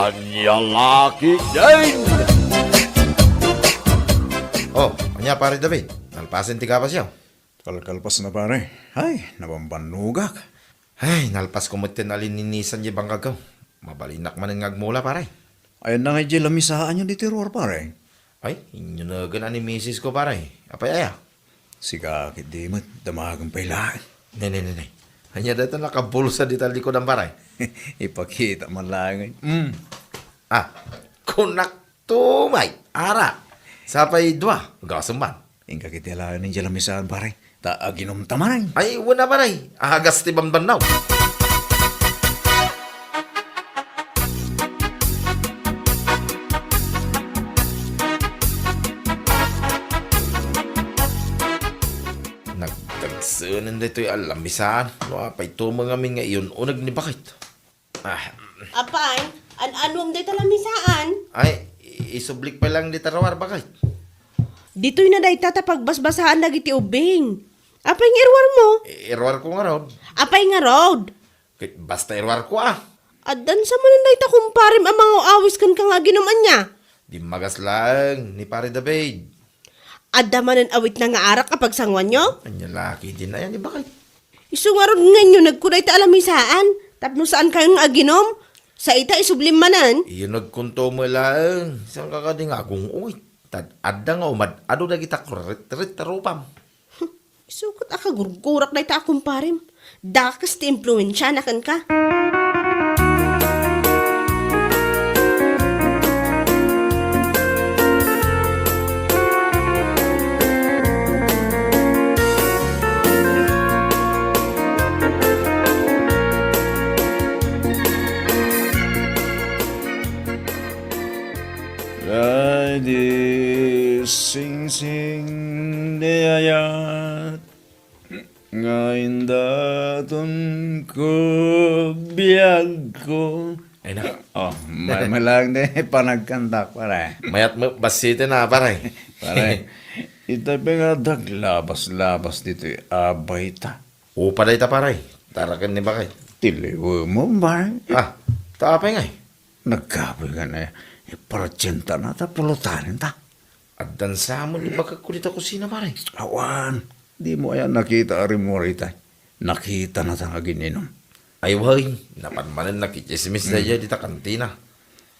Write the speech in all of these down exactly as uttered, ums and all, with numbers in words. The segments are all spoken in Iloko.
Ania la ketdin? Oh, ania, Pare David? Nalpasen ti gabasyo? Kalkalpas na, pare. Ay, nabambannogak. Ay, nalpasko met ti nalininisan diay bangkagko. Mabalinak manen nga agmula, pare. Ayanna ngay diay lamisaanyo ditoy ruar, pare? Ay, inyunegen a ni misis ko, pare. Apay aya? Sika ketdi met, damagen pay laeng. Ne, ne, ne, ne. Ania dayta nakabulsa dita likudan, pare? Ipakita man laeng. Mm. Ah, kunak to, may. Ara. Sapay dua. Gasem man. Inka ketdi laeng diay lamisaan, pare. Ta aginumta manen. Ay, wen a, pare. Agas ti bambannaw. Nagdagsenen daytoy a lamisaan. No, apay to ngamin nga iyun-uneg ni Bakit? Ah. Apay, an-anuem dayta lamisaan? Ay, i-, isublik pay laeng dita ruar, Bakit? Ditoy na dayta ta pagbasbasaan dagiti ubbing. Apay nga iruarmo? I-, iruarko ngarud. Apay ngarud? Ket basta iruarko, ah. Addan sa manen dayta kumparem a mangaw-awis kenka nga aginum ania? Dimmagas laeng ni Pare David. Adda manen awitna nga arak a pagsanguanyo? Ania la ketdin aya ni Bakit? Isu ngarud nga inyunegko dayta a lamisaan, tapno saankayon nga aginum, sa ita isublim manen. Iyunegkonto met laeng, saanka kadi nga agung-uwit? Tad-adda nga umad-adu dagita kuritrit a rupam. Isu ket a kagurgurak dayta a kumparem. Dakes ti impluensiana kenka. Ay, di singsing, di ayat. Nga indaton ko biagko. Ay, na. Oh, may, may lang din panagkantak, pare. Mayat mo, basiten na, pare. Pare, ita pa nga daglabas-labas dito, abay ta. Upa da ita, pare. Taraken ni Bakit. Tiliw mo, pare. Ah, ta apay ngay? Nagkapoy ka na, eh, paratienta na, ta pulutanen ta. Addan sa mo ni bakak ko dita kusina, pare. Awan, di mo aya nakita a rimmuar itay. Nakita na ta nga agin-inum. Ay, way, napan manen nakichismis da iya dita kantina.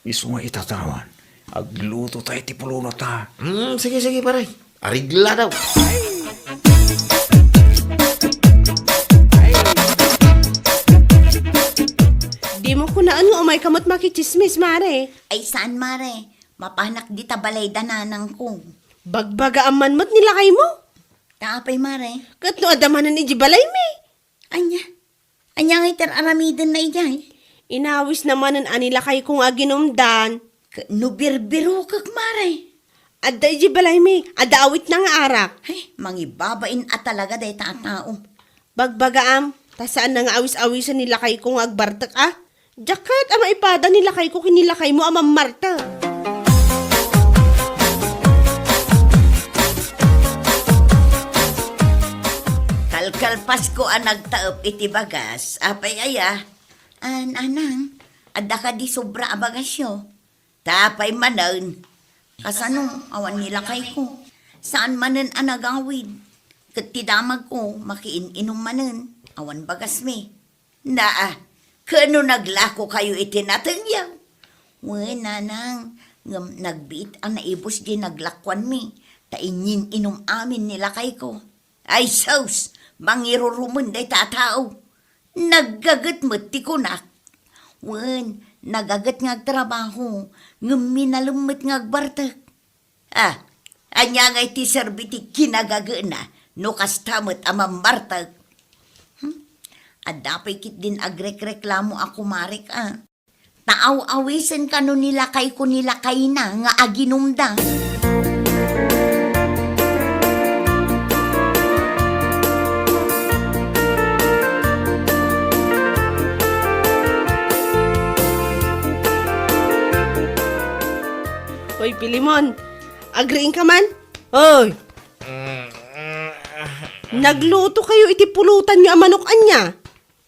Isu nga itatawan. Agluto tayo ti puluna ta. Hmm, sige, sige, pare. Arigla daw. Di mo kunaan nga umay ka met makichismis, mare. Ay, saan, mare? Mapanak dita balay da nanangko. Bagbagaam man met ni lakaymo. Ta apay, mare? Ket no adda manen iti balaymi? Ania? Ania nga iti ar-aramidenna idiay? Inawisna manen a ni lakayko nga aginumdan. Ket no birbirokek, mare? Adda iti balaymi, adda awitna nga arak. Ay, mangibabain a talaga dayta a tao. Bagbagaam, ta saanna nga awis-awisen ni lakayko nga agbartek a. Diak kayat a maipada ni lakayko ken ni lakaymo a mammartek. Kalkalpasko a nagtaep iti bagas, apay aya? An, anang, adda kadi sobra a bagasyo? Ta apay manen? Kasano, awan ni lakayko. Saan manen a nagawid. Ket ti damagko, makiin-inum manen. Awan bagasmi. Naa, ket no naglakokayo iti natengyaw? Wen, nanang, ngem nagbiit a naibus diay naglakuanmi, ta inyin-inum amin ni lakayko. Ay sus, mangirurumen dayta a tao. Naggaget met ti kunak. Wen, nagaget nga agtrabaho, ngem minalem met nga agbartek. Ah, ania ngay ti serbi ti kinagagena no kasta met a mammartek? Hmm? Adda pay ketdin agrekreklamo a kumarek a. Ta aw-awisen kano ni lakayko ni lakayna nga aginumda. Hoy, Pilimon, agriing ka man? Hoy! Nagluto kayo iti pulutanyo a manok ania?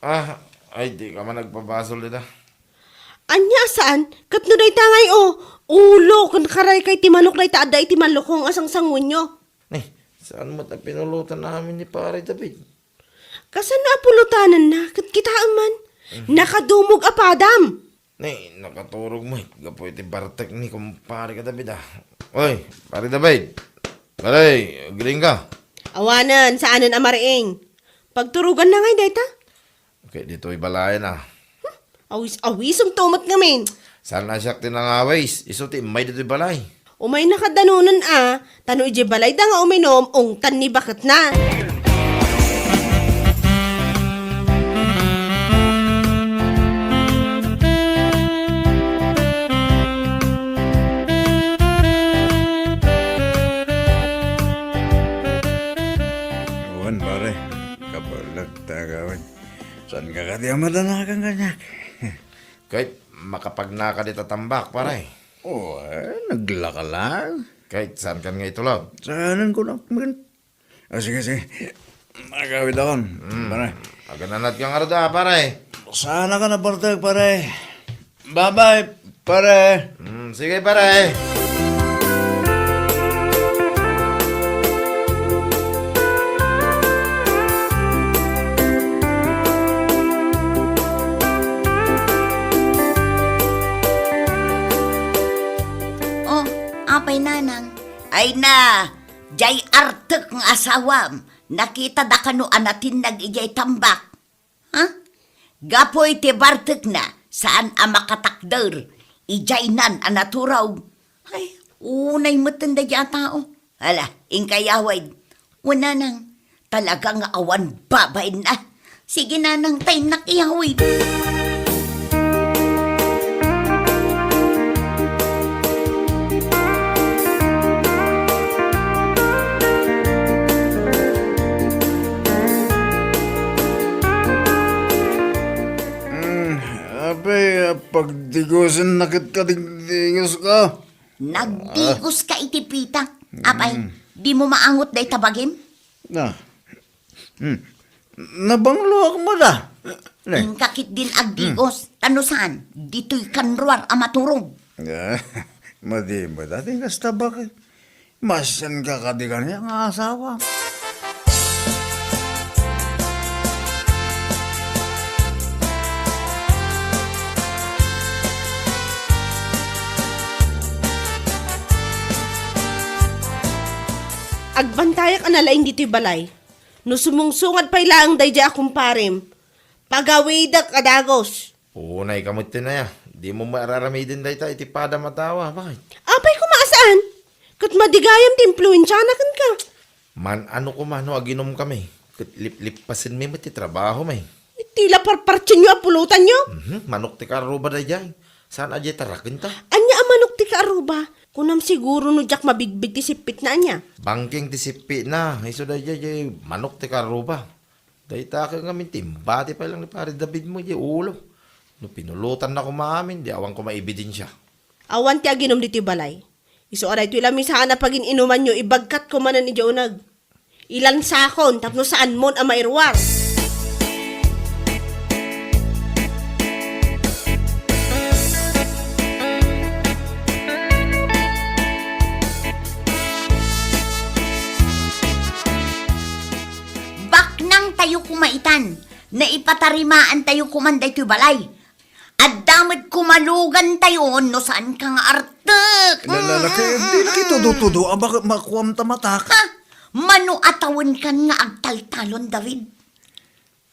Ah, ay, di ka man nagpabasol dita. Ania a saan? Ket no dayta ngay, o, ulo ken karay kay ti manok dayta adda iti malukong a sangsanguenyo. Ni, saan met a pinulotan amin ni Pare David? Kasano a pulotanenna? Ket kitaem man, nakadumog a padam. Ni, nakaturog met gapu iti bartek ni kumpare ka David, a. Oy, Pare David. Pare, agiling ka? Awanen, saanen a mariing. Pagturoganna ngay dayta? Okay, ditoy balayen, a. Awis, awisento met ngamin. Saan a siak ti nangawis? Isu ti immay ditoy balay. Umayna kadda nunen a, ta no idiay balayda nga uminom, ungtan ni baketna. Awan, pare. Kabaelak ta gawin. Saan ka kadi a madanagan kaniak? Ket makapagnaka dita tambak, pare. O, eh, naglaka lang. Ket saan kan nga itulod? Saanen ko na, men. Ah, sige, sige. Agawid akon, pare. Agananat ka nga rod, a, pare. Saan ka na, parte, pare? Bye-bye, pare. Mm, sige, pare. Oh, apay, nanang? Ay na, jay artek nga asawam, nakita da kano a natinnag ijay tambak? Ha? Gapu iti bartekna, saan a makatakder, ijaynan a naturog. Ay, unay metten daydi a tao. Ala, inka iyawid. Wen, nanang, talaga nga awan babainna. Sige, nanang, ta innak iyawid. Mm, apay, pagdigusen na ket kadigdigos ka? Nagdigos ka iti pitak. Apay, dimo maangot dayta bagim? Na. Hmm. Nabangloak met a. Ne. Inka ketdin agdigos. Ta no saan, ditoy kan ruar a maturog. Madi met a ti kasta, baket. Masanka kadi kaniak nga asawa. Agbantayak a nalaing ditoy balay. No sumungsungad pay laeng daydiay a kumparem, pagawidek a dagus. Unay ka met ti naya. Dimo met araramiden dayta iti padam a tao, a, baket? Apay koma a saan? Ket madi gayam ti impluensiana kenka. Man-ano koma no aginom kami, ket liplippasenmi met ti trabahomi. Iti la parpartienyo a pulotanyo? Mhm, manok ti kaarruba daydiay. Saan a diay tarakenta? Ania a manok ti kaarruba? Kunam siguro no diak mabigbig ti sippitna ania? Bangking ti sippitna, isu daydiay, diay manok ti kaarruba. Dayta ket ngamin ti imbati pay lang ni Pare David mo diay ulo. No pinulotanna koma amin, di awan koma ebidensia. Awan ti aginom ditoy balay. Isu a daytoy lamisaen a pagin-inumanyo, ibagkatko manen idiay uneg. Ilansakon tapno saanmon a mairuar. Baknangtayo koma itan. Naipatarimaantayo koman daytoy balay. Adda met koma lugantayo no saanka nga artek. Lalala, kay di na kay tudo-tudo a baka makuam ta matak. Ha? Mano a tawenkan nga agtaltalon, David?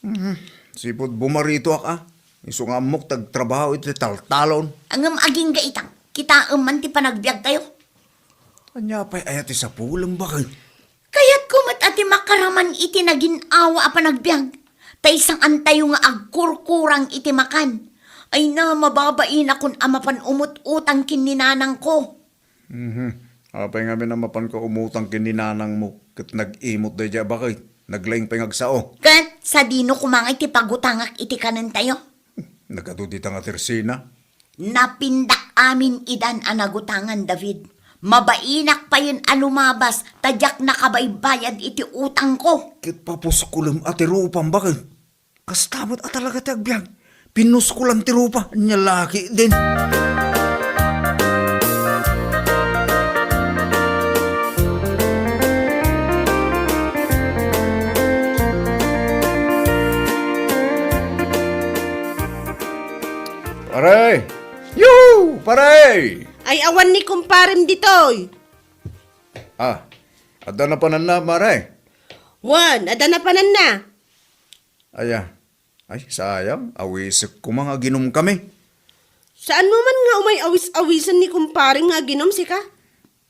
Mhm. Sipud bumaritoak a. Isu nga ammok ti agtrabaho iti taltalon. Ngem agingga ita, kitaem man ti panagbiagtayo. Ania pay aya ti sapulem, baket? Kayatko met a ti makaraman iti nagin-awa a panagbiag, tay saantayo nga agkurkurang iti makan. Ay na, mababainakon a mapan umut-utang ken ni nanangko. Mhm. Apay ngamin a mapanka umutang ken ni nanangmo ket nag-imot daydiay a baket? Naglaing pay nga agsao. Ket sadino koma nga iti pagutangak iti kanentayo? Nagadu dita nga tersina. Napindak amin idan a nagutangan, David. Mabainak payen a lumabas ta diak nakabaybayad iti utangko. Ket papuskulem a ti rupam, baket? Kasta met a talaga ti agbiag. Pinuskolan ti rupa, nia la ketdin. Pare! Yoo! Pare! Ay, awan ni kumparem ditoy. Ah, adda napananna, pare? Wen, adda napananna. Aya, ay, sayang, awisek koma nga aginom kami. Saanmo man nga umay awis-awisen ni kumparem nga aginom, sika?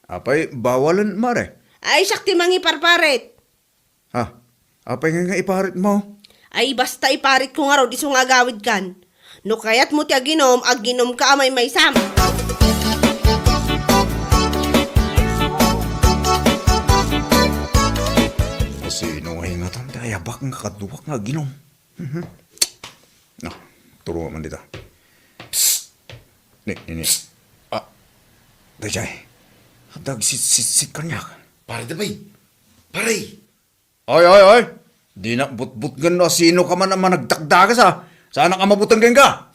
Apay, bawalen, pare? Ay, siak ti mangiparparet. Ha? Apay nga, nga iparitmo? Ay, basta iparitko ngarud, isu nga agawidkan. No kayatmo ti aginom, aginomka a maymaysam. Sino nga ingatan ti ayabak nga kaduak nga aginom? Mhm. Ah, turo man dita. Psst! Ni, ni, ni. Ah, dayjay. Dagsitsitsit kaniak. Pare, dapay. Pare! Oy, oy, oy! Dinak butbutngen no sino ka man a managdakdagas, a. Saanak a mabuteng kenka?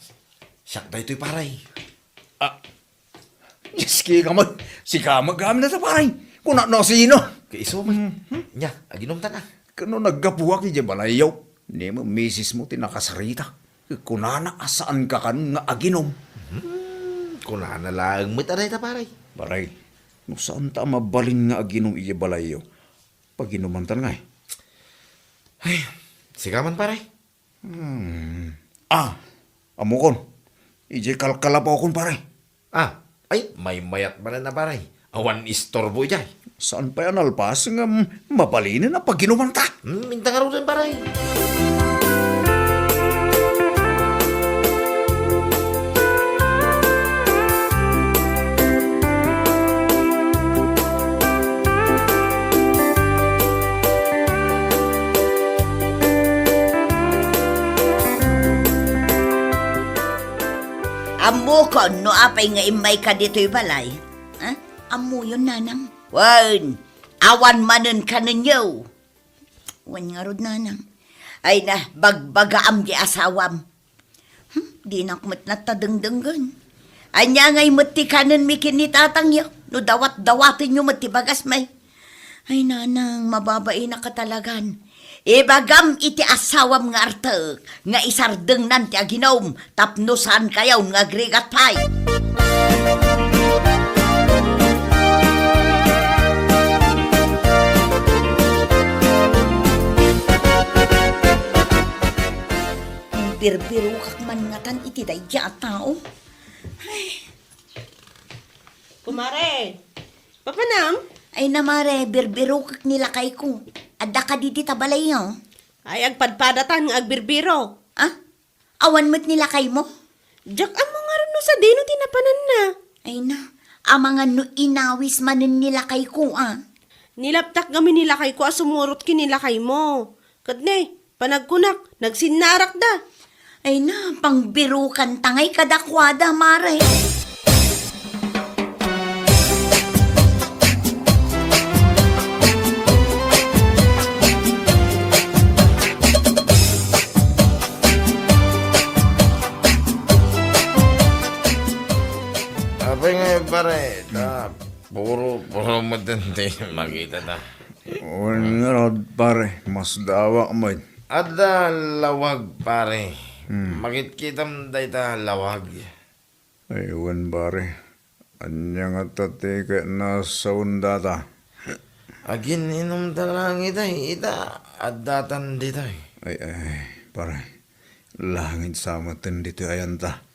Siak daytoy, pare. Ah, yes, kika man. Sika man gamin na sa, pare. Kuna no sino? Kaiso man. Mhm. Nia, aginomtan a. Kano naggapuak idiay balayyo? Ni mo, misismo ti nakasarita. Kunana a saanka kano nga aginom. Hmm, kunana laeng met a dayta, pare. Pare, no saanta a mabalin nga aginom idiay balayyo, paginumantan ngay. Ay, sika man, pare. Hmm. Ah, ammokon. Idiay kalkalapawkon, pare. Ah, ay, maymayat manen a, pare. Awan istorbo idiay. Saan pay a nalpas ngem mabalinen a paginumanta? Hmm, inta ngaruden, pare. Ammokon no apay nga immayka ditoy balay. Ha? Ammoyon, nanang? Wen, awan manen kanenyo. Wen ngarud, nanang. Ay na, bagbagaam ti asawam. Hmm, dinak met natadengdenggen. Ania ngay met ti kanenmi ken ni tatangyo? No dawat-dawatenyo met ti bagasmi. Ay, nanang, mababainak a talagan. Ibagam iti asawam nga artek nga isardengnan ti aginom tapno saankayon nga agrigat pay. Birbirokak man ngatan iti daydiay a tao. Ay. Kumare, papanam? Ay na, mare, birbirokak ni lakayko. Adda kadi dita balayyo? Ay, agpadpadatan nga agbirbiro. Ah? Awan met ni lakaymo? Diak ammo ngarud no sadino ti napananna. Ay na, amangan no inawis manen ni lakayko, ah. Nilaptak ngamin ni lakayko a sumurot ken ni lakaymo. Ket ne, panagkunak, nagsinnarakda. Ay na, pangbirokanta ngay kadakuada, mare. Apay nga, pare, ta puro, puro met ti makita ta. Wen ngarud, pare, masdawak met. Adda lawag, pare. Hmm. Makitkitam dayta lawag. Ay, wen, pare. Ania ngata ti kayatna a sawen data? Agin-inumta laeng itay, ita, addatan ditoy. Ay, ay, pare. Langit sa metten ditoy ayanta.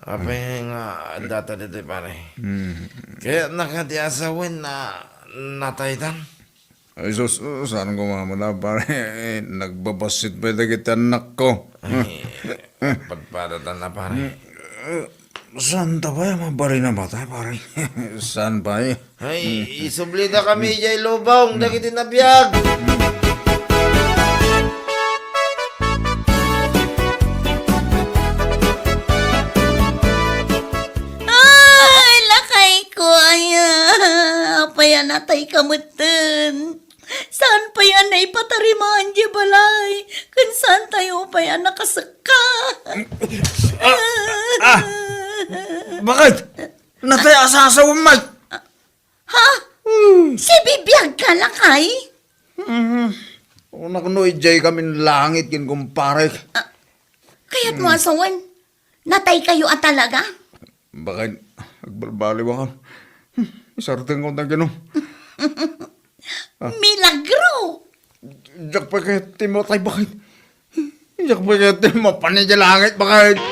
Apay nga addata ditoy, pare? Hmm. Kayatna kadi a sawen a nataytan? Ay, sus, saan ko mamuna, pare? Nagbabassit pay dagiti annakko. Ay, padpadatan a, pare. Eh, saan ta pay a mabalin a matay, pare? Saan pay? Ay, isublida kami idiay lubong dagiti nabiag. Ay, lakayko, aya. Apay a natayka metten? Saan pay a naipatarimaan diay balay? Ken saan tayo pay a nakasekka? Ah! Ah! Bakit? Natay a sasawem, Mike? Ha? Hmm. Sibibiag ka, lakay? Mhm. Unak no idiay kamin langit ken kumparek. Ah, kayat mo a sawen? Natay kayo a talaga? Bakit? Agbalbaliw ako. Hmm, isardeng ko na gano. Milagro! Diak pay kayat ti matay, bakit? Diak pay kayat ti mapan idiay langit, bakit?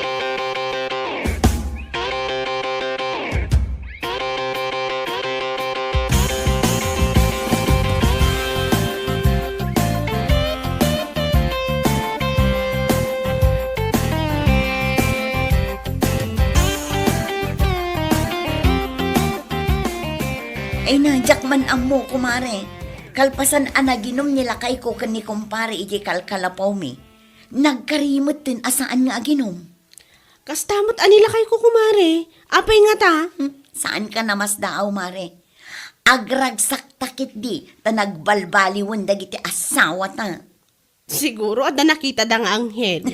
Ay na, diak man ammo, kumare. Kalpasan a naginom ni lakayko ken ni kumpare iti kalkalapawmi, nagkari metten a saan nga aginom. Kasta met a ni lakayko, kumare. Apay ngata? Hmm, saan ka namasdaaw, mare. Agragsakta ketdi ta nagbalbaliwen dagiti asawata. Siguro adda nakitada nga anghel.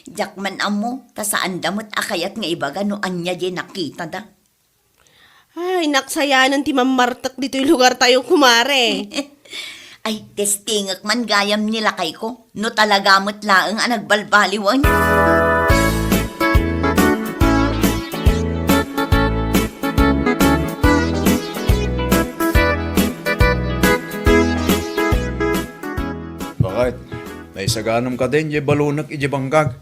Diak man ammo, ta saanda met a kayat nga ibaga no ania diay nakitada. Ay, naksayanan ti mammartek ditoy lugartayo, kumare. Ay, testingek man gayam ni lakayko, no talaga met laeng a nagbalbaliwen. Bakit? Naisaganam kadin diay balonak idiay bangkag?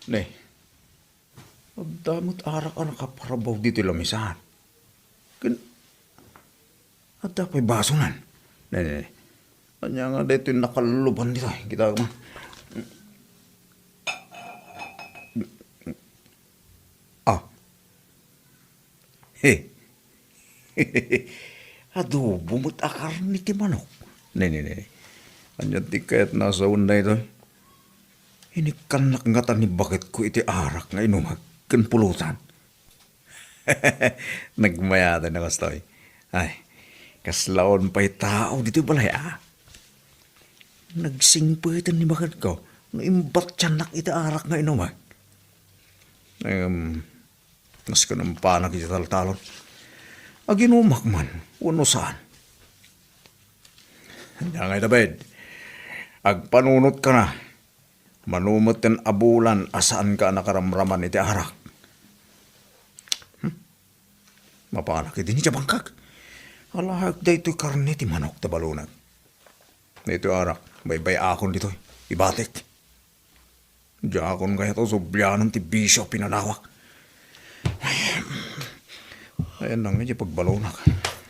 Ne, adda met arak a nakaparbaw ditoy lamisaan. Ken adda pay basonan. Ne, ne, ne. Ania nga daytoy nakalluban ditoy? Kita man. Ah. He. Adobo met a karne ti manok. Ne, ne, ne. Ania ti kayat a sawen daytoy? Inikkannak ngata ni baketko iti arak nga inumek ken pulotan. Nagmayat a kastoy. Ay, kasla awan pay tao ditoy balay, a? Nagsingpeten ni baketko no imbattiannak iti arak nga inumek. Em, Maski nampanak iti taltalon, aginumak man wenno saan. Ania ngay, David, agpanunotka na. Mano metten a bulan a saanka a nakaramraman iti arak? Hmm? Mapanak idi idiay bangkag. Alaek daytoy karne ti manok ta balonak. Daytoy arak, baybay-akon ditoy. Ibatik. Diakon kayat a sublianan ti bisio a pinanawak. Ay, ayan na nga, diay pagbalonak.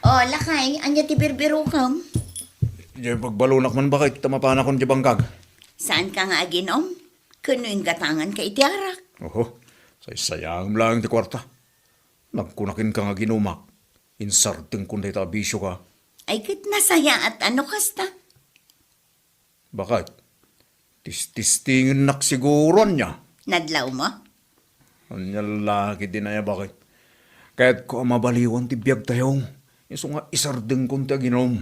O, lakay, ania ti birbirokem? Diay pagbalonak man bakit ta mapanakon diay bangkag. Saanka nga aginom? Ken no inggatanganka iti arak? Oho, saysayangem laeng ti kuarta. Nagkuna kenka nga aginumak. Insardengkon dayta a bisioka. Ay, ket nasayaat a no kasta. Bakit? Tististingennak siguro, ania? Nadlawmo? Ania la ketdin aya, bakit? Kayatko a mabaliwan ti biagtayo. Isu nga isardengkon ti aginom.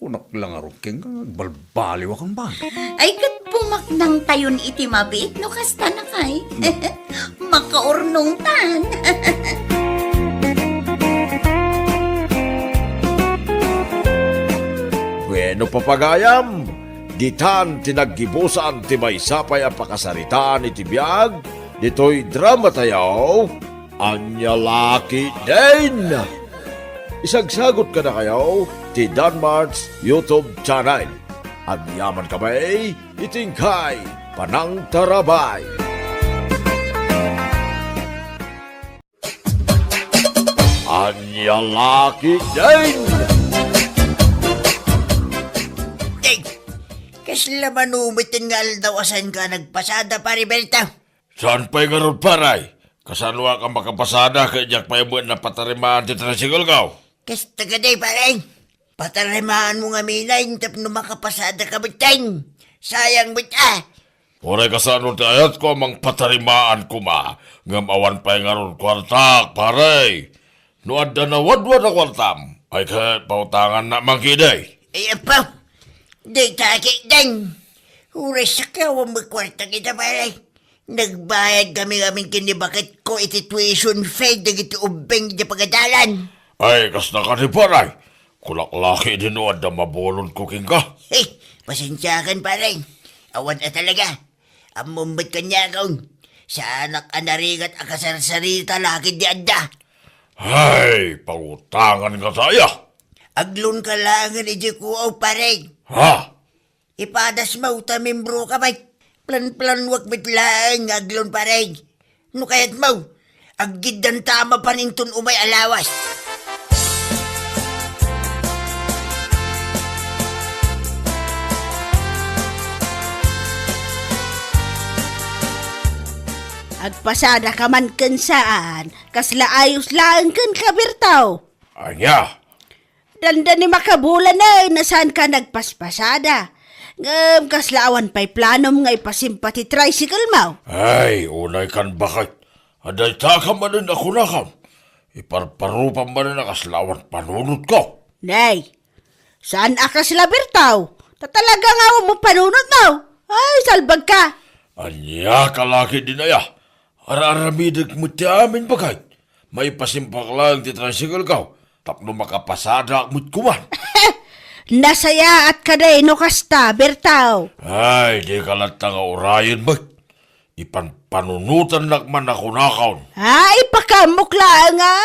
Kunak la ngarud kenka nga agbalbaliwakon, ba? Ay, ket pumaknangtayon iti mabiit no kasta, lakay. Makaurnongtan. Bueno, papagayam, ditan ti naggibusan ti maysa pay a pakasaritaan iti biag ditoy dramatayo, Ania La Ketdin. Isagsagut kadakayo ti Danmart's YouTube channel. Agyaman kami iti inkay panangtarabay. Ania La Ketdin! Ay, kasla mano metten nga aldaw a saanka a nagpasada, Pare Berto? Saan pay ngarud, pare? Kasanoak a makapasada ket diak pay met napatarimaan ti tricycle ko? Kasta kadi, pare. Patarimaanmo ngamin tapno makapasadaka metten. Sayang met, a. Uray kasano ti ayatko a mangpatarimaan koma, ngem awan pay ngarud kuartak, pare. No adda nawadwad a kuartam, Ay, ket pautangannak man ketdi. Ay, apo. Dayta ketdin. Uray sakawan met kuarta ita, pare. Nagbayad kami ngamin ken ni baketko iti tuition fee dagiti ubbing iti pagadalan. Ay, kasta kadi, pare. Kulak la ketdi no adda mabulonko kenka. Hey, pasensiakan, pare. Awan a talaga. Ammom met kaniakon. Saanak a narigat a kasarsarita la ketdi adda. Ay, pautangan ngata aya. Ag-loan ka laengen idiay kuaw, pare. Ha? Ipadasmo ta membroka met. Plan-planuak met laeng nga ag-loan, pare. No kayatmo, aggiddanta mapan inton umay a lawas. Agpasadaka man ken saan, kasla ayos laeng kenka, Berto. Ania? Dandani makabulan, eh, no saanka nagpaspasada. Ngem kasla awan pay planom nga ipasimpa ti tricycle mo? Ay, unay kan baket. Adda ita ka manen a kunakam. Iparparupam manen a kasla awan panunotko. Nay, saan a kasla, Berto? Ta talaga nga awan mo panunot mo. Ay, salbag ka. Ania ka la ketdin aya? Ar-aramidek met ti amin, baket. Maipasimpak laeng ti tricycle ko tapno makapasadaak met koma. Nasayaat kadi no kasta, Berto. Ay, dika latta nga urayen met. Ipanpanunotannak man a kunakon. Ay, pakaamok laeng a.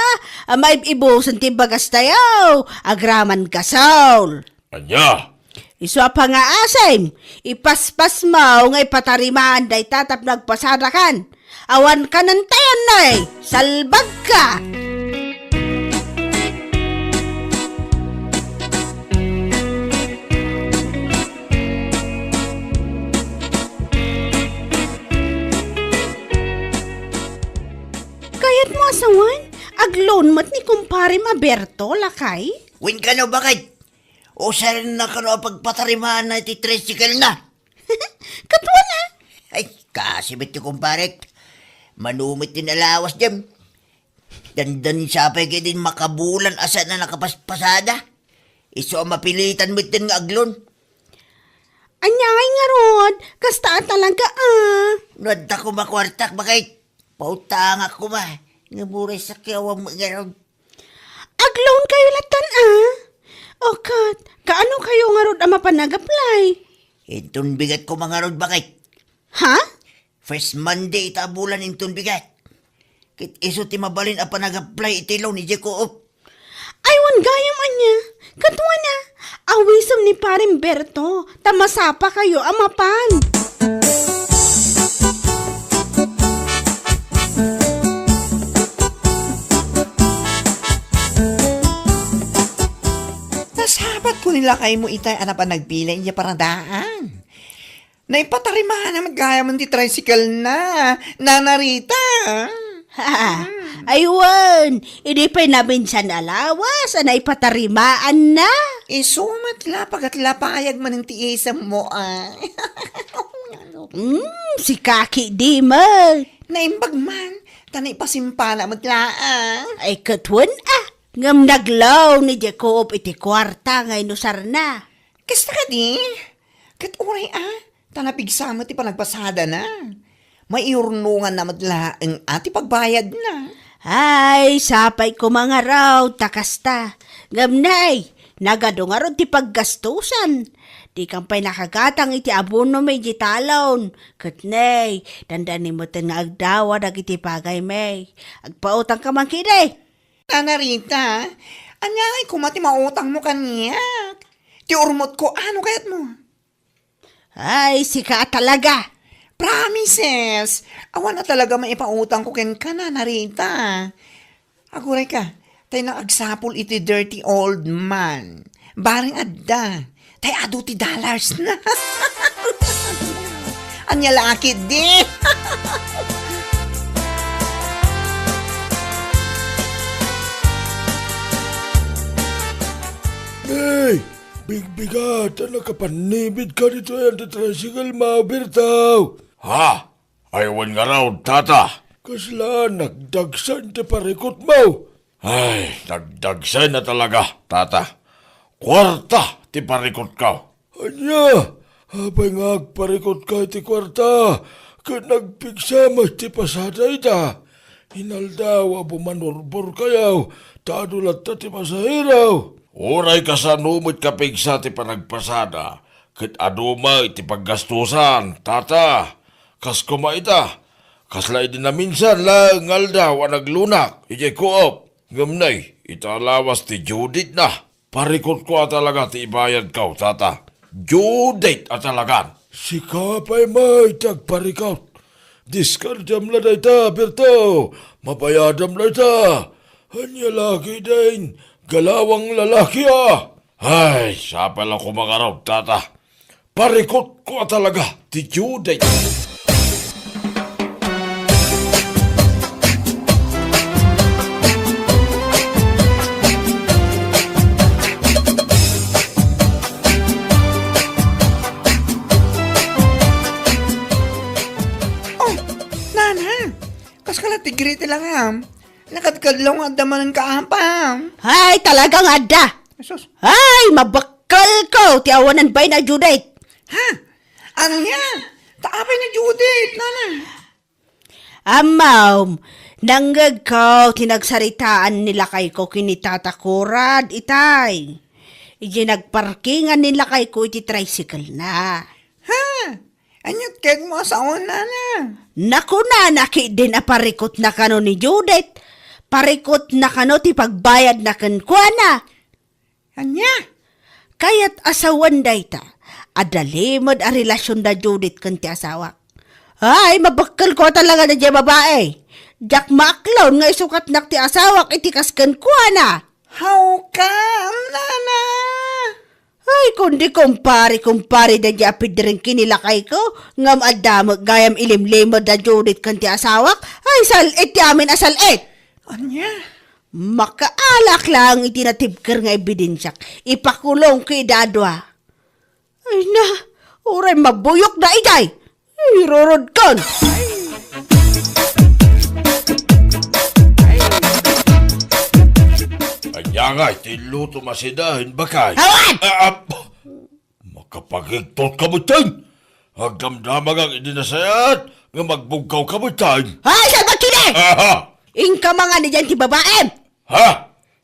Maib-ibusen ti bagas tayo. Agraman gasol. Ania? Isu a pangaasim, ipaspasmo nga ipatarimaan dayta tapno agpasadakan. Awan kanentayan, nay, salbagka! Kayatmo a sawen, ag-loan met ni kumparem a Berto, lakay? Wen kano, baket? Usarna kano a pagpatarimaanna iti tricycle na. Katuan a? Ay, kasi met ti kumparek. Mano met ti nalawas dem. Dandan sapay ketdin makabulan a saan a nakapaspasada. Isu a mapilitan met den nga ag-loan. Ania ngay ngarud, kasta a talaga a. No adda koma kuartak, baket. Pautangak koma. Nga buray sakyawan met ngarud. Ag-loan kayo latan a? O ket, kaano kayo ngarud a mapan ag-apply? Inton bigat koma ngarud, baket. Ha? First Monday ita a bulan inton bigat. Ket isu ti mabalin a panag-apply iti loan idiay Coop. Ay, wen gayam ania. Katuan a, awisem ni Pareng Berto, ta masapa kayo a mapan. Nasabatko ni lakaymo itay a napan nagbilin idiay paradaan. Naipatarimaanna met gayam ti tricycle na, Nana Rita. Ha, ay wen, idi pay nabinsan a lawas a naipatarimaanna. Isu met la, pagat la payag manen ti isemmo, a. Hmm, sika ketdi met. Naimbag man, ta naipasimpana met laeng. Ay, ket wen a, ngem nag-loan ni Jacob iti kuarta nga inusarna. Kasta kadi? Ket uray a, ta napigsa met ti panagpasadana. Maiurnonganna met laeng a ti pagbayadna. Ay, sapay koma ngarud ta kasta. Ngem nay, nagadu ngarud ti paggastusan. Dikam pay nakagatang iti abonom idiay talon. Ket nay, dandani metten nga agdawa dagiti pagaymi. Agpautangka man ketdi. Nana Rita, ania ngay koma ti mautangmo kaniak? Ti urmotko, ano kayatmo? Ay, sika a talaga. Promises! Awan a talaga maipautangko kenka, Nana Rita. Aguray ka, tay naagsapul iti dirty old man. Bareng adda, tay adu ti dollars na. Ania la ketdi? Hey! Bigbigat a nakapannibit ka ditoy anti-tricycle mo, Berto. Ha? Ay, wen ngarud, tata. Kasla nagdagsen ti parikutmo. Ay, nagdagsay na talaga, tata. Kuarta ti parikutko. Ania? Apay nga agparikutka iti kuarta ket nagpigsa met ti pasada ita? Inaldaw a bumanurbor kayo, ta adu latta ti pasahero. Uray kasano met kapigsa ti panagpasada, ket adu met ti paggastusan, tata. Kas koma ita, kasla idi naminsan laeng nga aldaw a naglunak idiay Coop. Ngem nay, ita lawas ti due date na. Parikutko a talaga ti ibayadko, tata. Due date a talagan. Sika pay met ti agparikut. Diskardiam la dayta, Berto. Mabayadam la ita. Ania la ketdin, galawang lalaki a. Ay, sapay la koma ngarud, tata. Parikutko a talaga ti due date. Oh, nana, kas ka la ti greeting lang, ha? Nakadkadlaw nga adda manen ka, apam. Ay, talaga nga adda. Jesus. Ay, mabakkelko ti awanan bain a due date. Ha? Ania? Ta apay nga due date, nana? Ammom, nangngegko ti nagsaritaan ni lakayko ken ni Tata Kurad itay. Idiay nagparkingan ni lakayko iti tricycle na. Ha? Aniat ket mo a saon, nana? Nakunana ketdin a parikutna kano ni Judith. Parikutna kano ti pagbayadna kenkuana. Ania? Kayat a sawen dayta, adda limed a relasion da Judith ken ti asawak. Ay, mabakkelko a talaga daydiay babai. Diak maaklon nga isukatnak ti asawak iti kas kenkuana. Hawkam, nana? Ay, kundi kumpare, kumpare daydiay a pidring ken ni lakayko, ngem adda met gayam ilimlimed da Judith ken ti asawak. Ay, sal-it ti amin a sal-it. Ania? Makaalak laeng iti natibker nga ebidensiak. Ipakulongko ida a dua. Ay na, uray mabuyokda idiay. Irurodkon. Ania nga iti luto masida, hin bakay? Awan! Ah, ah, Makapagigtot ka met, ten! Agdamdamagak idi nasayaat nga magbugkaw ka met, ten! Ay, salbag kidi! Aha! Inka mangan idiay ti babaem! Ha?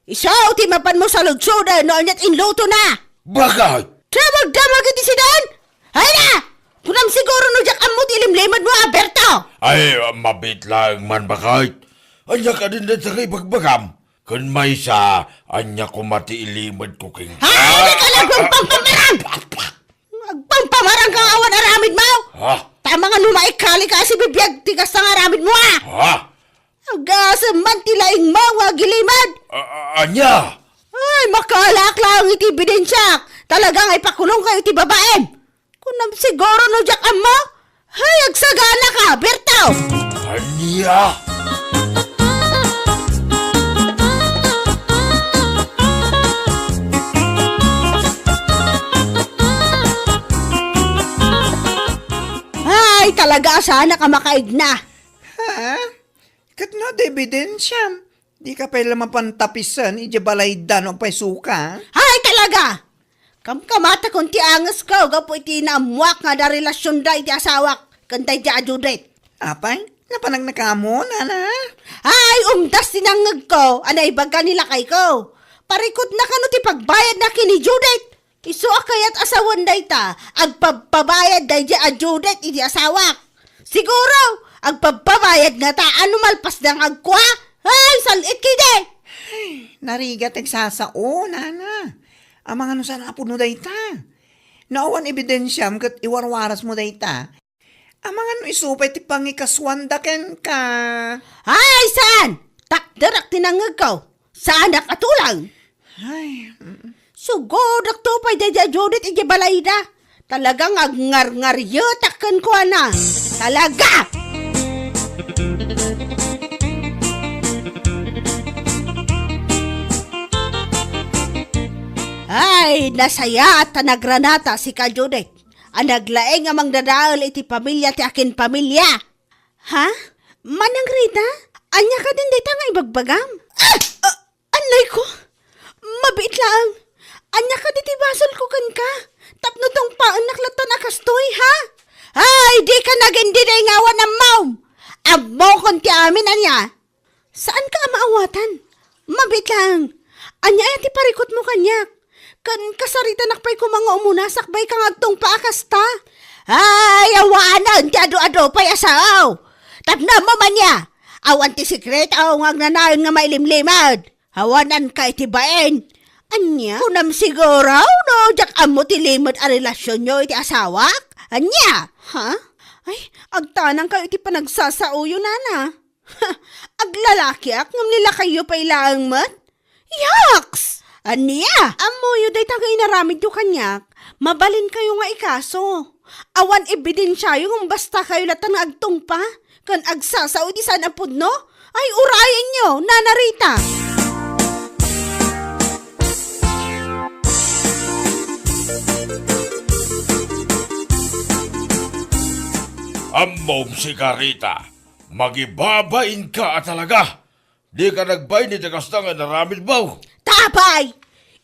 Isu ti mapanmo saludsoden no aniat inlutona! Bakay? Damagdamag iti sidan! Ay na! Kunam siguro no diak ammo ti ilimlimedmo, Alberto! Ay, mabiit laeng man, bakay. Ania kadin dayta nga ibagbagam? Ken maysa, ania koma ti ilimedko kenka? Ay, di ka nagpampamarang! Agpampamarang ka nga awan aramidmo! Ha? Tama nga no maikali ka a sibibiag ti kasta nga aramidmo, a! Ha? Agasem man ti laingmo nga agilimed! A-, a-, ania? Ay, makaalak laeng iti ebidensiak! Talaga nga ipakulongko iti babaem! Kunam siguro no diak ammo? Hay, agsagana ka, Berto! Ania? Ay, talaga a saanak a makaigna. Ha? Ket no adda ebidensiam, dika pay la mapan tapisen idiay balayda no apay suka? Ay, talaga! Kamkamatakon ti angesko gapu iti naammoak nga adda relasionda iti asawak ken daydiay a Judith. Apay, napanagna kamo, nana? Ay, umdas ti nangngegko a naibaga ni lakayko. Parikutna kano ti pagbayadna ken ni Judith. Isu a kayat a sawen dayta, agpabpabayad daydiay a Judith iti asawak. Siguro, agpabpabayad ngata a no malpasda nga agkua. Ay, sal-it kidi! Ay, narigat ti agsasao, nana. Amangan no saan a pudno dayta. No awan ebidensiam ket iwarwarasmo dayta. Amangan no isu pay ti pangikasuanda kenka. Ay, saan! Takderak ti nangngegko. Saanak a tulang. Ay, mm. Sugodakto pay daydiay a Judith idiay balayda. Talaga nga agngarngarietak kenkuana. Talaga! Ay, nasayaat ta nagranata sika, Judith. A naglaing a mangdadael iti pamilia ti akin pamilia. Ha? Manang Rita? Ania kadin dayta nga ibagbagam? Ah! Ah! Nay ko, mabiit laeng. Ania kadi ti basolko kenka? Tapno tungpaennak latta a kastoy, ha? Ay, dika nagindinay nga awan ammom! Ammokon ti amin, ania? Saanka a maawatan? Mabiit laeng. Ania aya ti parikutmo kaniak? Ken kasaritanak pay koma nga umuna sakbay ka nga agtungpa a kasta. Ay, awanen ti adu-adu pay a sao. Tapno ammom ania? Awan ti sekreto nga agnanayon nga mailimlimed. Awananka iti bain. Ania? Kunam siguro no diak ammo ti limed a relasionyo iti asawak? Ania? Ha? Ay, agtanangkayo iti panagsasaoyo, nana. Aglalakiak ngem ni lakayyo pay laeng met? Yaks! Ania? Ammoyo dayta nga inaramidyo kaniak, mabalinkayo nga ikaso. Awan ebidensiayo ngem bastakayo latta nga agtungpa ken agsasao iti saan a pudno? Ay, urayenyo, Nana Rita! Ammom sika, Rita, magibabainka a talaga. Dika nagbain iti kasta nga inaramidmo. Ta apay,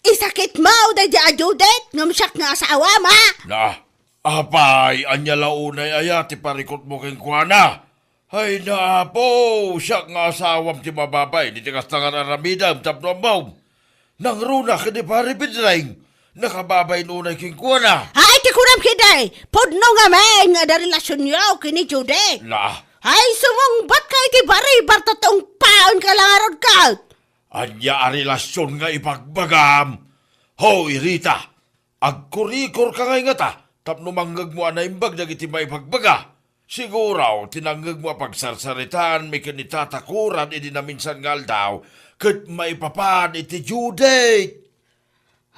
isakitmo daydi a Judith ngem siak nga asawam, a? Na, apay, ania la unay aya ti parikutmo kenkuana? Ay, na, Apo, siak nga asawam ti mababain iti kasta nga inaramidem tapno ammom. Nangruna ken ni Pare Pedring, nakababain unay kenkuana. Ay, ti kunam ketdi, pudno ngamin nga adda relasionyo ken ni Judith. Na? Ay, sumungbatka iti baribar ta tungpaenka la ngarud ket. Ania a relasion nga ibagbagam? Hoy, Rita, agkurikorka ngay ngata tapno mangngegmo a naimbag dagiti maibagbaga. Siguro, ti nangngegmo a pagsarsaritaanmi ken ni Tata Kuran idi naminsan nga aldaw, ket maipapan iti Judith.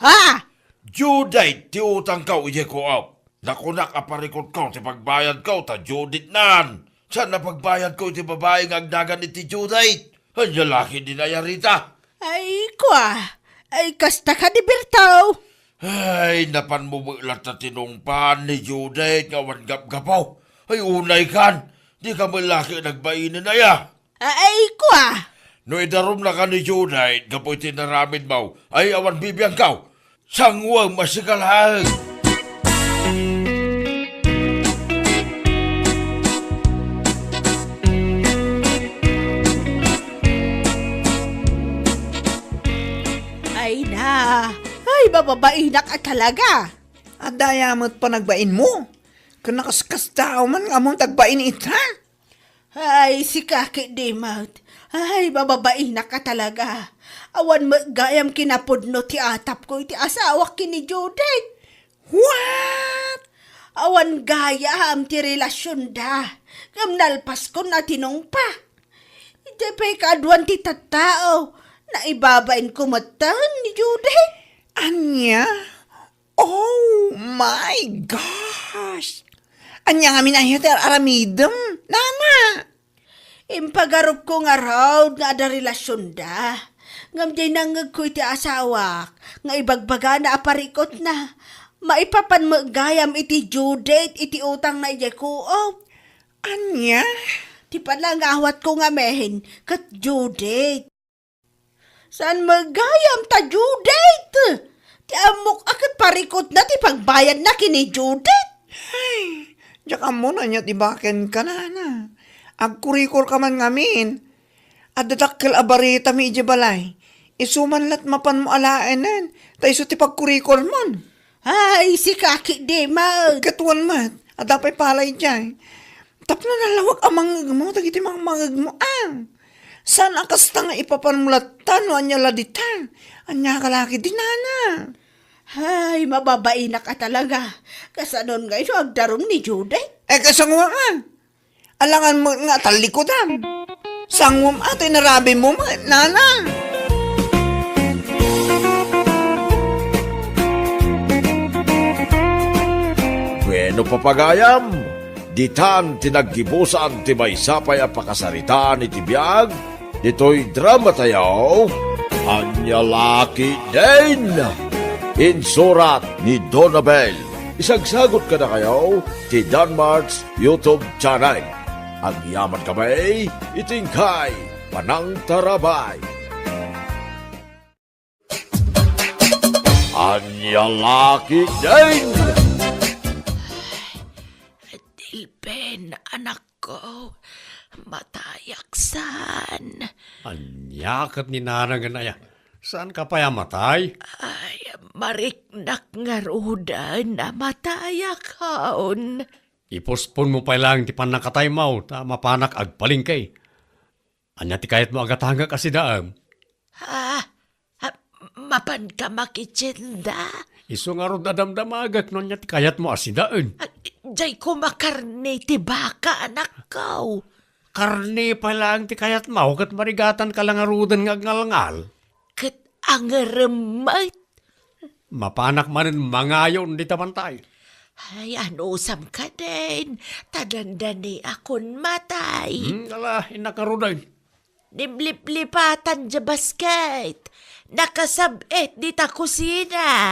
Ha? Judith ti utangko idiay co-op. Nakunak a parikutko ti pagbayadko ta Judith nan. Saan a pagbayadko iti babai nga agnagan iti Judith? Ania la ketdin aya, Rita? Ay, kua. Ay, kasta kadi, Berto. Ay, napanmo met latta tinungpaan ni Judith nga awan gapgapo. Ay, unaykan. Dika met la ket nagbainen aya. Ay, kua. No idarumnaka ni Judith gapu iti inaramidmo, ay awan bibiangko. Sanguem a sika laeng. Ay na, ay, mababainak a talaga. Adda aya met panagbainmo? Ken nakaskasdaaw man nga ammom ti agbain ita? Ay, sika ketdi met. Ay, mababainak a talaga. Awan met gayam kinapudno ti atapko iti asawak ken ni Judith. What? Awan gayam ti relasionda. Ngem nalpaskon a tinungpa. Idiay pay kaaduan ti tattao, naibabainko metten ni Judith. Ania? Oh my gosh! Ania ngamin aya ti ar-aramidem, nana? Impagarupko ngarud nga adda relasionda. Ngem diay nangngegko iti asawak nga ibagbagana a parikutna. Maipapan met gayam iti due date iti utangna idiay co-op. Ania? Ti panangawatko ngamin ket due date. Saan met gayam ta due date? Ti ammok a ket parikutna ti pagbayadna ken ni Judith. Ay, diak ammo no ania ti bakenka, nana. Agkurikorka man ngamin. Adda dakkel a baritami idiay balay. Isu man la't mapanmo alaenen, ta isu ti pagkurikormon. Ay, sika ketdi met. Ket wen met, adda pay pala idiay. Tapno nalawag a mangngegmo dagiti mangmangngegmo, a. Saan a kasta nga ipapanmo latta no ania la dita? Ania ka la ketdi, nana? Ay, mababainak a talaga. Kasanon ngay no agdarum ni Judith? Eh, kasango nga. Alangan met nga tallikudam. Sanguem a ti narabimo met, nana. Bueno, papagayam, ditan ti naggibusan ti maysa pay a pakasaritaan iti biag ditoy dramatayo, Ania La Ketdin. Insurat ni Donabel. Isagsagut kadakayo ti Danmart's YouTube channel. Agyamankami iti inkay panangtarabay. Ania la ketdin? Dilben, anakko, matayak saan. Ania ket ni nanangen aya? Saanka pay a matay? Ay, mariknak ngaruden a matayakon. Iposponmo pay laeng ti pannakataymo ta mapanak agpalengke. Ania ti kayatmo a gatangek a sidaem? Ah, ah, mapanka makitienda? Isu ngarud a damdamagek no ania ti kayatmo a sidaen. Ah, diay koma karne ti baka, anakko. Karne pay laeng ti kayatmo, ket marigatanka la ngaruden nga agngalngal. Ket angerem met. Mapanak manen mangayon dita bantay. Ay, anusam kadin, ta dandaniakon matay. Hmm, ala, innak ngaruden. Nimliplipatan diay basket. Nakasab-et dita kusina.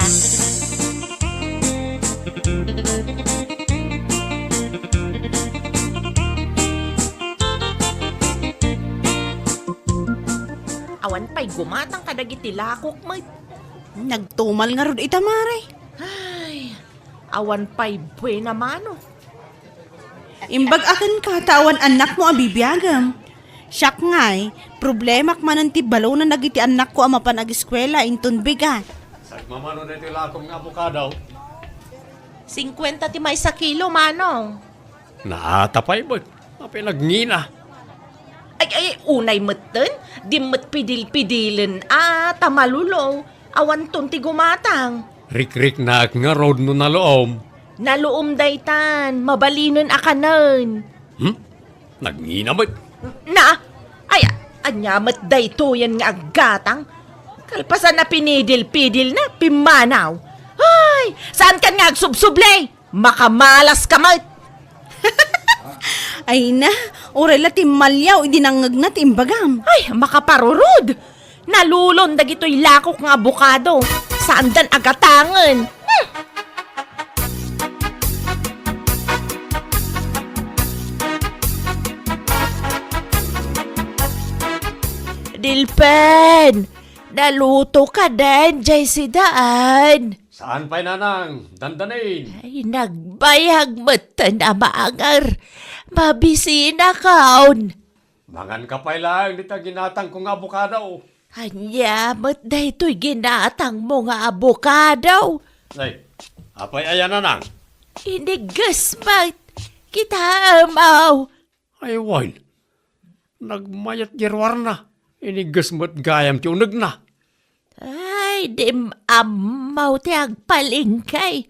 Awan pay gumatang kadagiti lakok met. Nagtumal ngarud ita, mare. Ay, awan pay buena mano. Imbag-ak kenka ta awan annakmo a bibiagem. Siak ngay, problemak manen ti balonen dagiti annakko a mapan ageskuela inton bigat. Sagmamano daytoy lakok nga abokado. Singkuenta ti maysa kilo, manong. Naata pay met. Apay nagngina? Ay, ay, unay metten, di met pidil-pidilen a ta malulo. Awanton ti gumatang. Rikriknak ngarud no naluom. Naluom daytan, mabalinen a kanen. Hmm? Nagngina met. Na, ay, ania met daytoyen nga aggatang? Kalpasan a pinidil-pidilna, pimmanaw. Ay, saankan nga agsubsubli? Makamalas ka met! Ay na, uray la timmaliaw idi nangngegna ti imbagam. Ay, makaparurod! Nalulon dagitoy lakok nga abokado. Saandan a gatangen. Hmm. Dilpen! Naluto ka den, jay sidaan. Saan pay, nanang? Dandanin. Ay, nagbayag metten a maanger. Mabisinakon. Manganka pay laeng dita ginatangko nga abokado. Ania met daytoy ginatangmo nga abokado? Ay, apay aya, nanang? Inigges met. Kitaem, aw. Ay, wen. Nagmayat ti ruarna. Inigges met gayam ti unegna. Ay, dim ammo ti agpalengke.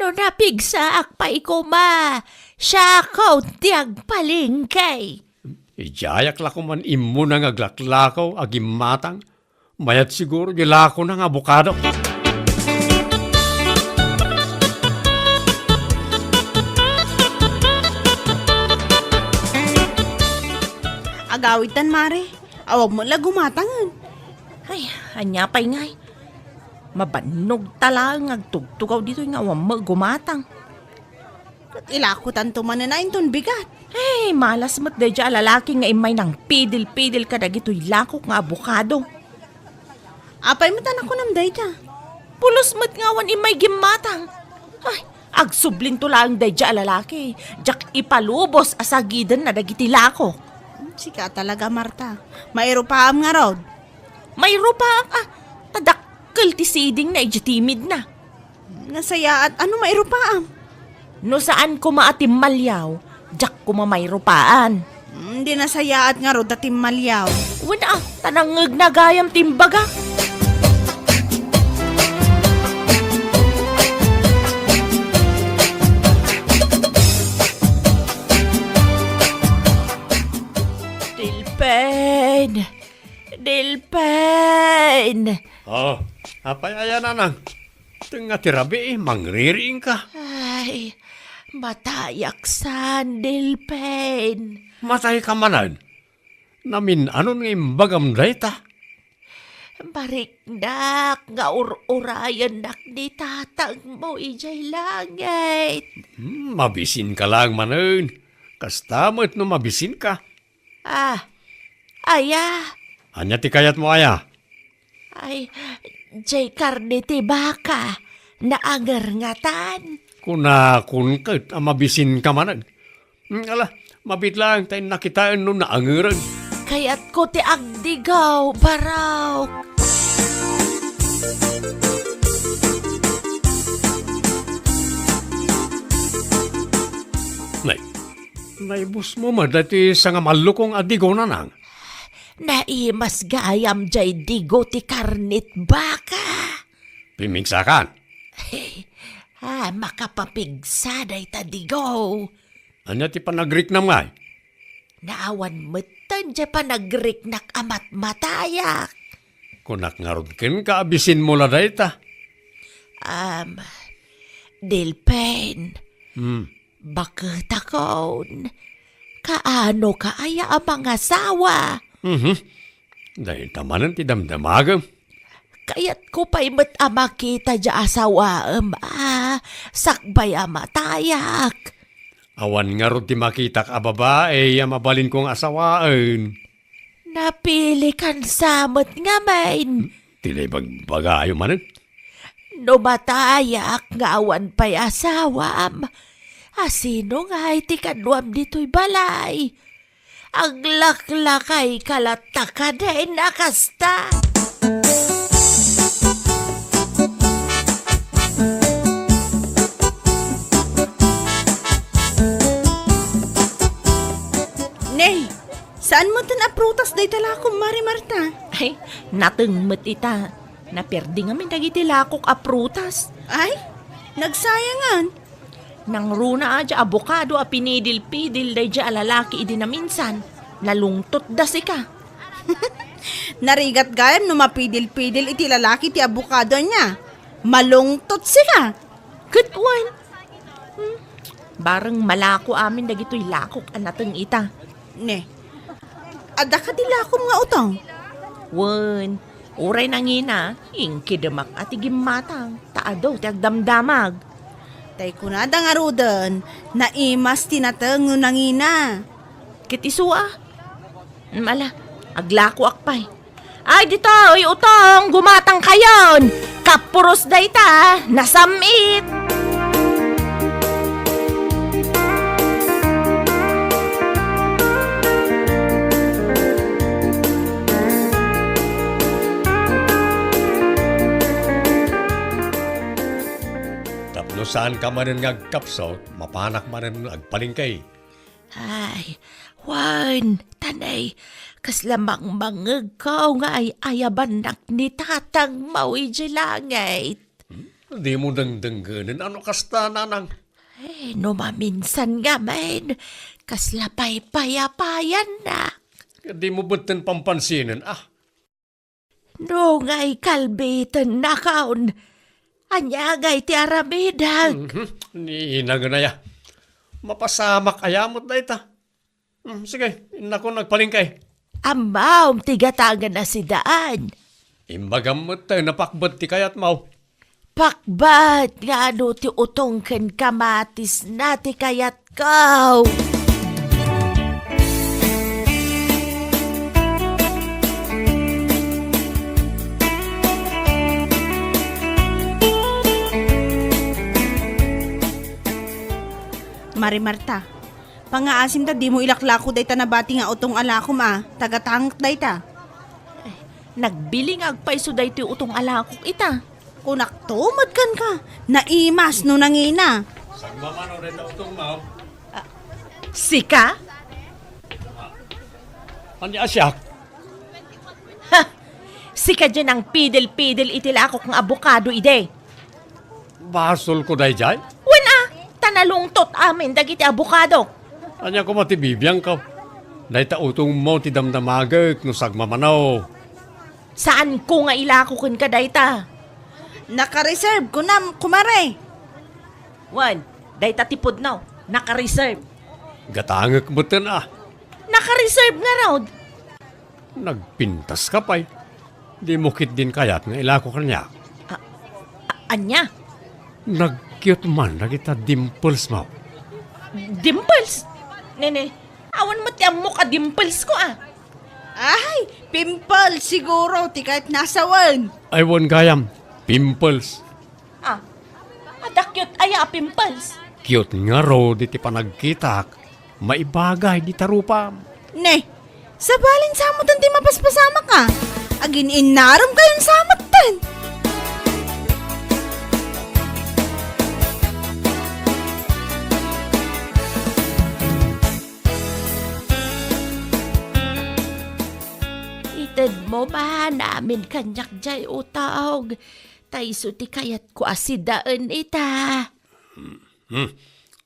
No napigsaak pay koma, siakon ti agpalengke. Idiayak la koman immuna nga aglaklakaw a gimmatang. Mayat siguro di lakona nga abokado. Agawidtan, mare. Awan met la gumatangen. Ay, ania pay ngay? Mabannog ta laeng nga agtugtugaw ditoy nga awan met gumatang. Ket ilakotanto manen a inton bigat. Ay, malas met daydiay a lalaki nga immay nangpidil-pidil kadagitoy lakok nga abokado. Apay met a nakunam dayta? Pulos met nga awan immay gimmatang. Ay, agsublinto laeng daydiay a lalaki. Diak ipalubos a sagidenna dagiti lakok. Hmm, sika talaga, Marta. Mairupaam ngarud. Mairupaak a, ta dakkel ti sidingna idiay timidna. Nasayaat, ano mairupaam? No saan koma a timmaliaw, diak koma mairupaan. Hmm, di nasayaat ngarud ta timmaliaw. Wen a, ta nangngegna gayam ti imbagak. Dilpen! Dilpen! Oh, apay aya, nanang? Tengnga ti rabii, mangririingka. Ay, matayak saan, Dilpen. Matayka manen? Namin-anon nga imbagam dayta? Mariknak nga ur-urayennak ni tatangmo idiay langit. Hmm, mabisinka laeng manen. Kasta met no mabisinka. Ah, aya? Ania ti kayatmo, aya? Ay, Jay karne ti baka, naangernatan. Kunakon ket a mabisinka manen. Hmm, ala, mabiit laeng ta innak kitaen no naangeren. Kayatko ti agdigaw, Barok. Nay, naibusmo met daytoy sangamallokong a digo, Nanang? Naimas gayam jay digo ti karnet baka. Pimigsakan? Ah, makapapigsa dayta digo. Ania ti panagriknam ngay? Naawan metten jay panagriknak a matmatayak. Kunak ngarud kenka a bisinmo la dayta. Am, Delpen. Hmm. Baketakon, kaano ka aya a mangasawa? Mhm. Dayta manen ti damdamagem. Kayatko pay met a makita diay asawaem a sakbay a matayak. Awan ngarud ti makitak a babai a mabalinko nga asawaen. Napilikan sa met ngamin. Ti naibagbagayo manen? No matayak nga awan pay asawam, asino ngay ti kaduam ditoy balay? Aglaklakayka latta kadin a kasta. Nay, saan metten a prutas dayta lakom, Mari Marta? Ay, nateng met ita. Naperdi ngamin dagiti lakok a prutas. Ay, nagsayangan. Nangruna a diay abokado a pinidil-pidil daydiay a lalaki idi naminsan. Nalungtotda sika. Narigat gayam no mapidil-pidil iti lalaki ti abokado ania. Malungtot sika. Ket wen. Hmm. Bareng malako amin dagitoy lakok a nateng ita. Ne. Adda kadi lakom nga utong? Wen, uray nangina, inkidemak a ti gimmatang, ta adu ti agdamdamag. Tay kunada ngaruden, naimas ti nateng no nangina. Ket isu a? Mala, aglakoak pay. Ay, ditoy, utong, gumatangkayon! Kapuros dayta, nasam-it! Tapno saanka manen nga agkapsut, mapanak manen nga agpalengke. Ay, wen, ta nay, kasla mangmangngegko nga ay-ayabannak ni tatangmo idiay langit. Hmm? Dimo dengdengngenen a no kasta, Nanang? Ay, no maminsan ngamin, kasla paypayapayannaka. Dimo metten pampansinen, a? No ngay kalbitennakon, ania ngay ti aramidek? Mhm. Ni inagana aya. Mapasamak aya met dayta. Hmm, sige, innakon agpalengke. Ammom ti gatangen a sidan. Imbagam met ta napakbet ti kayatmo. Pakbat nga adu ti utong ken kamatisna ti kayatko. Mari Marta, pangngaasim ta dimo ilaklako dayta nabati nga utong a lakom a, ta gatangek dayta. Nagbili nga agpayso daytoy utong a lakok ita. Kunakto met kenka, naimas no nangina. Sagmamano dayta utongmo? Ah, sika? Ania a siak? Ha! Sika diay nangpidil-pidil iti lakok nga abokado idi. Basolko daydiay? Wen a, ta nalungtot amin dagiti abokado. Ania koma ti bibiangko? Dayta utongmo ti damdamagek no sagmamano. Saanko nga ilako kenka dayta. Naka-reserve, kunam, kumare. Wen, dayta ti pudno, naka-reserve. Gatangek metten a. Naka-reserve ngarud. Nagpintaska pay. Dimo ketdin kayat nga ilako kaniak. A-, a-, ania? Nag-cute man dagita dimples mo. Dimples? Nene, awan met ti ammok a dimples ko, a. Ay, Pimple siguro ti kayatna a sawen. Ay, wen gayam, pimples. Ah, adda cute aya a pimples? Cute ngarud iti panagkitak. Maibagay dita rupam. Ne, sabali, samoten ti mapaspasamak a. Agin-innarem kayon samoten. Itedmo man amin kaniak jay utog, ta isu ti kayatko a sidaen ita. Hmm.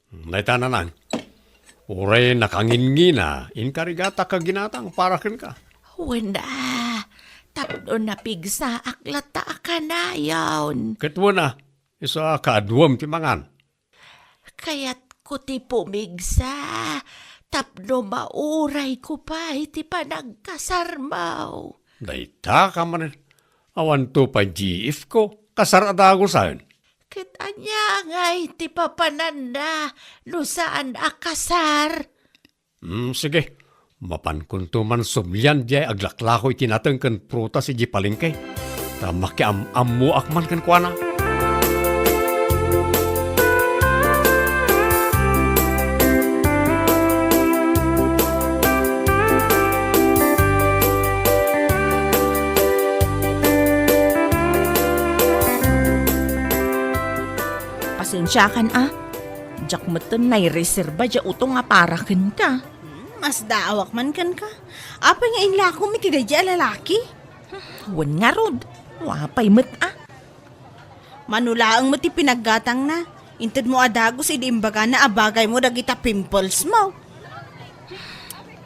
Dayta, Nanang. Uray nakangingina, inkarigatak a ginatang para kenka. Wen a, tapno napigsaak latta a kanayon. Ket wen a, isu a kaaduem ti mangan. Kayatko ti pumigsa, tapno maurayko pay ti panagkasarmo. Dayta ka manen, awanto pay G F ko, kasar a dagusen. Ket ania ngay ti papananna no saan a kasar? Hmm, sige. Mapankonto man sublian diay aglaklako iti nateng ken prutas idiay palengke. Ta makiam-ammoak man kenkuana. Pasensiakan a. Diak metten naireserba diay utong a para kenka. Hmm, masdaawak man kenka. Apay nga inlakom iti daydiay a lalaki? Wen ngarud, apay met a. Mano laeng met ti pinaggatangna. Intedmo a dagus idi imbagana a bagaymo dagita pimples mo.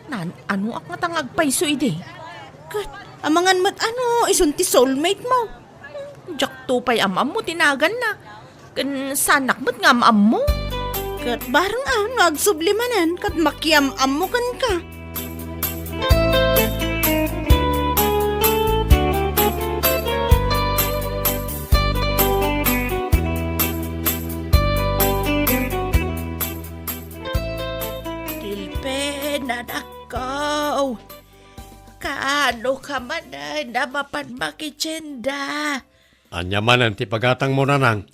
Naan-anoak ngata nga agpayso idi? Ket, amangan met a no, isun ti soulmate mo. Diakto pay am-ammo ti naganna. Ken saanak met nga am-ammo. Ket bareng a no agsubli manen ket makiam-ammo kenka. Tilpen, anakko. Kaano ka manen a mapan makitienda? Ania manen ti pagatangmo, Nanang?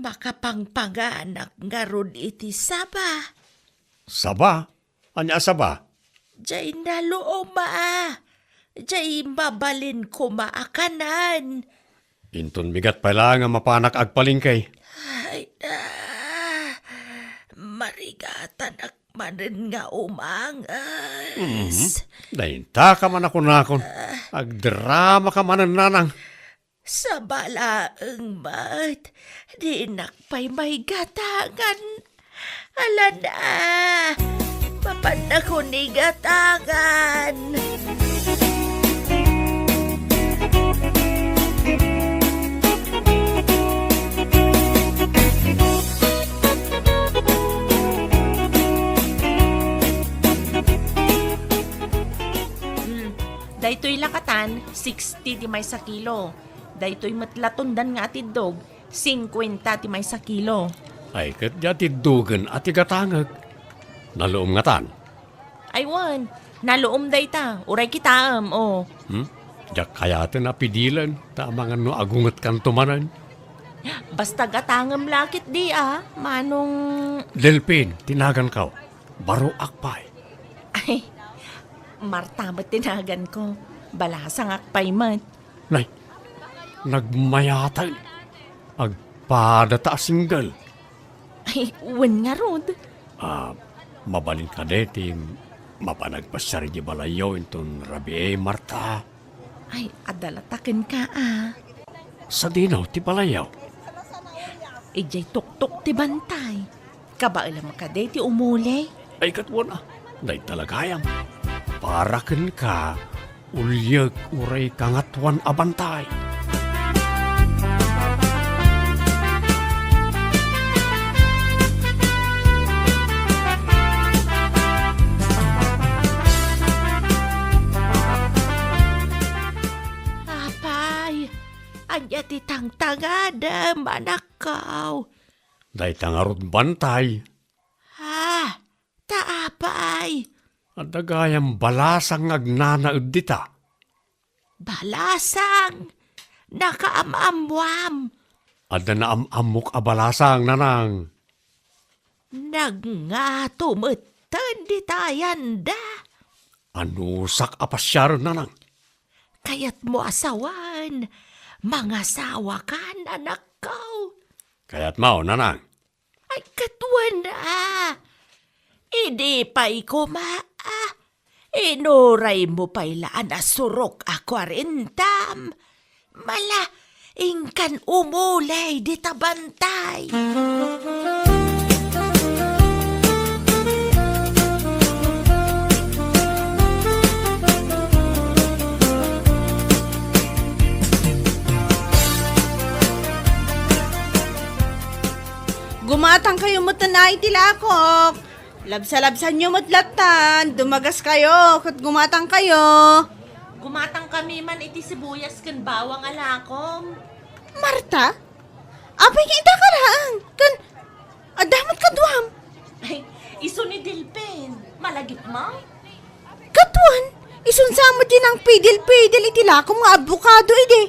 Makapangpanganak ngarud iti saba. Saba? Ania a saba? Jay naluom a. Jay mabalin koma a kanen. Inton bigat pay laeng a mapanak agpalengke. Ay, ah, marigatanak manen nga umanges. Mhm. Dayta ka man a kunakon. Agdrama ka manen, Nanang. Saba laeng met, dinak pay maigatangan. Ala na, mapannakon igatangan. Hmm, daytoy lakatan, sixty ti maysa kilo. Daytoy met la tundan nga atiddog, singkuenta ti maysa kilo. Ay, ket di atiddogen a ti gatangek. Naluom ngatan? Ay, wen. Naluom dayta. Uray kitaem, o. Hmm? Diak kayaten a pidilen, ta amangan no agungetkanto manen. Basta gatangem la ketdi a, manong Delpin, ti naganko. Baroak pay. Ay, Marta met ti naganko. Balasangak pay met. Nay, nagmayaten. Agpadata a single. Ay, wen ngarud. Ah, mabalin kadi ti mapan agpasiar idiay balayyo inton rabii, Marta? Ay, adda latta kenka a. Sadino ti balayyo? Idiay tuktok ti bantay. Kabaelam kadi ti umuli? Ay, ket wen a, dayta la gayam. Para kenka, uliek uray kangatoan a bantay. Apay, ania ti tangtangadem, anakko? Dayta ngarud bantay. Ah, ta apay? Adda gayam balasang nga agnanaed dita. Balasang? Nakaam-ammoam. Adda naam-ammok a balasang, nanang. Nagngato metten dita yanda. Anusak a pasiaren, nanang. Kayatmo a sawen, mangasawakan, anakko. Kayatmo, nanang. Ay, ket wen a. Idi pay koma a. Inuraymo pay la a nasurok a kuarentam. Mala, inkan umuley dita bantay. Gumatangkayo metten a iti lakok. Labsalabsanyo met lattan, dumagaskayo, ket gumatangkayo. Gumatangkami man iti sibuyas ken bawang a lakom. Marta? Apay nga ita ka laeng? Ken adda met kaduam? Ay, isu ni Delfin. Malagipmo? Kaduan, isun sa met ti nangpidil-pidil iti lakom nga abokado idi.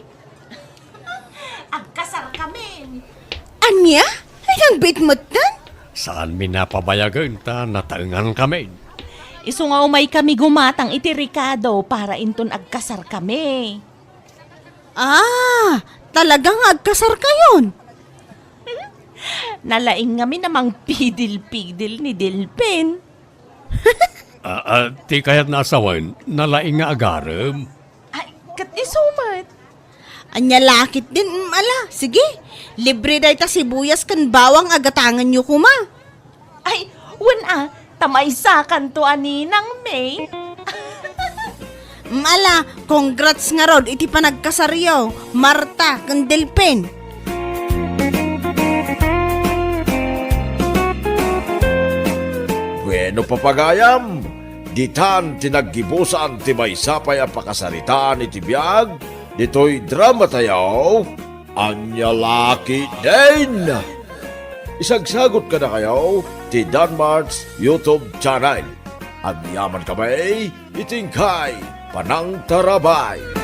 Agkasarkamin. Ania? Ay, nang bitmetten? Saanmi a pabayagen ta nataengankamin. Isu nga umaykami gumatang iti rekado para inton agkasarkami. Ah, talaga nga agkasarkayon? Nalaing ngamin a mangpidil-pidil ni Delfin. Ah, ah, ti kayatna a sawen, nalaing nga agarem. Ay, ket isu met. Ania la ketdin, mm, ala, sige. Libre dayta sibuyas ken bawang a gatangenyo koma. Ay, wen a, ta maysakanto a ninang May. Mm, ala, congrats ngarud iti panagkasaryo, Marta ken Delfin. Bueno, papagayam, ditan ti naggibusan ti maysa pay a pakasaritaan iti biag ditoy dramatayo, Ania la ketdin. Isagsagut kadakayo ti Danmart's YouTube channel. Agyamankami iti inkay panangtarabay.